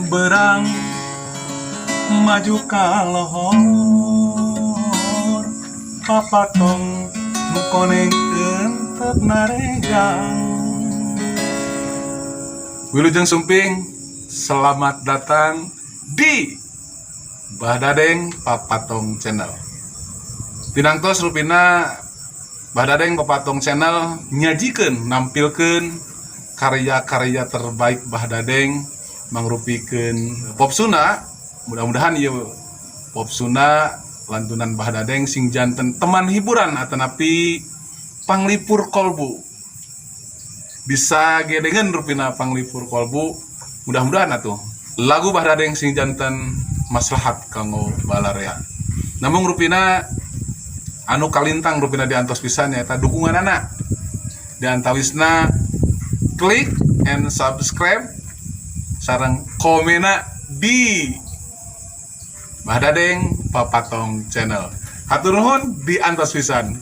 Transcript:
Berang maju ka lohor, papatong nu koneng entep naregang. Wilujeng Sumping, selamat datang di Bah Dadeng Papatong Channel. Tinangtos rupina Bah Dadeng Papatong Channel nyajikeun, nampilkeun karya-karya terbaik Bah Dadeng mangrupikeun pop Sunda. Mudah-mudahan ieu pop Sunda lantunan Bah Dadeng sing janten teman hiburan atanapi panglipur kolbu, bisa gedengen rupina panglipur kolbu. Mudah-mudahan atuh lagu Bah Dadeng sing janten maslahat kanggo balarea. Namun rupina anu kalintang, rupina diantos pisan, nyaeta dukunganana, diantawisna klik and subscribe sareng komena di Bah Dadeng Papatong Channel. Hatur nuhun diantos pisan.